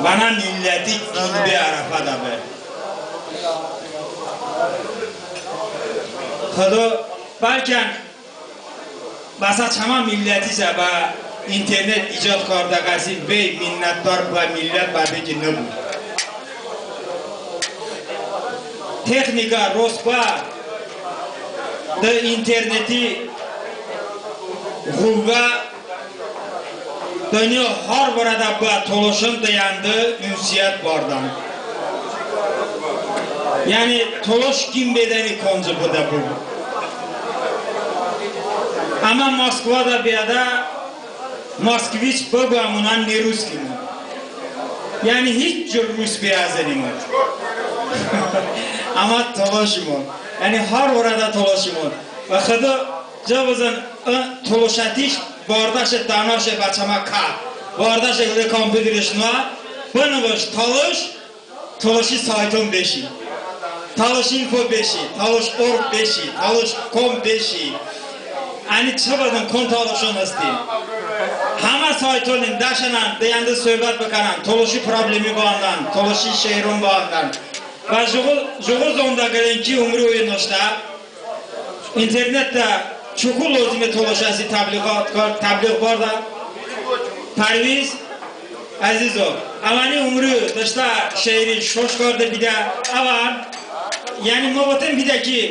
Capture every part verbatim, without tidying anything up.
Bənə milləti qurbe ərəfədə be. Xıdo bəlkən bəsə çəmə millətisə bə internet icod kardə kəsi vey minnətdar bıə millət bəbe ki nıbu. Texnika rost bə, de interneti ğıvvə dınyo har vırədə bıə tolışon de yəndı ünsiyyət bardən. Yəni tolış qin bedəni konco bıdə bıbu. Əmə Moskvadə biyədə moskviç bıbu, əmə onən ne russkimon. Yəni hiç cür rus beyəzınimon. Əmə tolışimon. Yəni har vırədə tolışimon. Və Xıdo cıvozın ın tolışətiş bardəşe, dənoşe bə çəmə kə. Bardəşe le kompyuterış noə, bınıvış tolış, tolışi sayton beşi. Tolış info beşi, tolış org beşi, tolış kom beşi. Əni çı bıdın kon tolışon hestin. Həmə saytonin dəşənən, de yəndı söhbət bıkənən, tolışi problemi bəndən, tolışi şeiron bəndən. Və jıqo, jıqo zondə qıləynki umri oyo noştə. İnternetədə çoko lozime tolışəsi təbliğat kar, təbliğ bardə. Pərviz Əzizov. Əməni umri deştə şeiri şoş kardə pidə. Əvən, yəni mı votem pidə ki,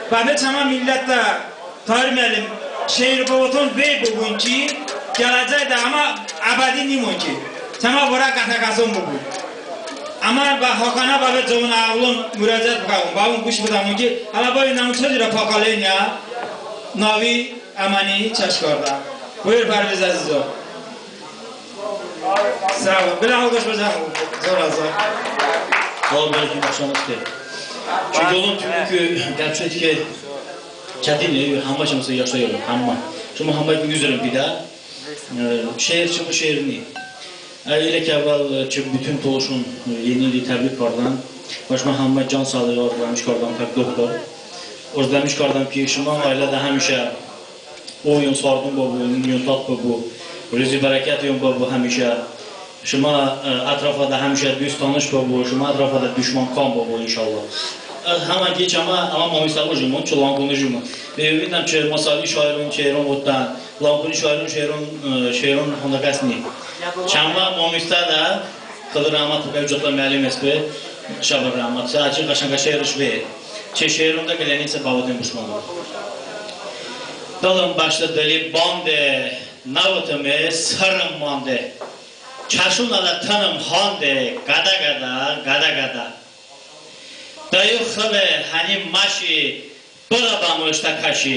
bəpe çəmə millətədə Tahir məllim, şeir bıvoton vey bıbun ki, gələcəkdə əmə əbədi nimon ki, çəmə vırə qətə kəson bıbun. Əmə bə Hakanə, bəpe cıvon əğılon muraciət bıkəmon, bəvon quş bıdəmon ki, hələ bəvon nəvon çı curə pokoleniya nəvi əməni çəş kardə. Buyur, Pərviz Əzizov. Sağ ol. Bılə alqış bıkən, zor az. Sağ ol, bəlkə başlamaq istəyir. Çünki onun çünki gerçək ki, çətin, e, həmmə şımsı yaşayırıq, həmmə. Şımə həmmə üzrüm pidə. E, şeir çımı şeir ni. E, elə ki əvvəl, e, çı bütün tolışon, e, Yeni ili təbrik kardəm. Və şımə həmmə can sağlığı arzuləmiş kardəm, kak doktor. Arzuləmiş kardəm ki, şımə ailədə həmişə oyon sardon bıbu, nunyon tat bıbu, ruzi bərəkəton bıbu həmişə. Şımə, e, ətrafədə həmişə dust tanış bıbu, şımə ətrafədə duşmon kam bıbu, inşallah. E, həmən ki çəmə, əmə Mamis Əbu jımon, çı Lankoni jımon. Ve umiddəm ki, masavi şairon, şeiron votdən, Lankoni şairon, şeiron, e, şeiron honə kəs ni. Çəmə Mamisədə Xıdo rəhmət bıkə, Cota məllim heste, şəbə rəhmət. Sə əçəy qəşənqə şeirış ve. Çəy şeironədə qıləynisə bəvotem bışmə. Dılım bəştı dıli bande, nəvotıme sırım mande. Çəşonədə tınım hande, qədə-qədə, qədə-qədə. Dıyo xıve həni məşi, bıdə bəmı ıştə kəşi,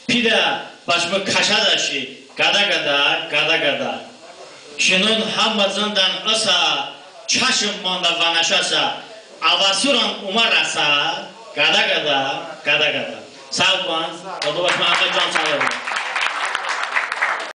pidə bəşmı kəşə dəşi, qədə-qədə, qədə-qədə. Çinon həmmə zındən ısə, çəşım mandə vənəşəsə, əvəsoron omə rəsə, qədə-qədə, qədə-qədə. Sağ ol bən, Xıdo bəşmə həmmə can sağlığı.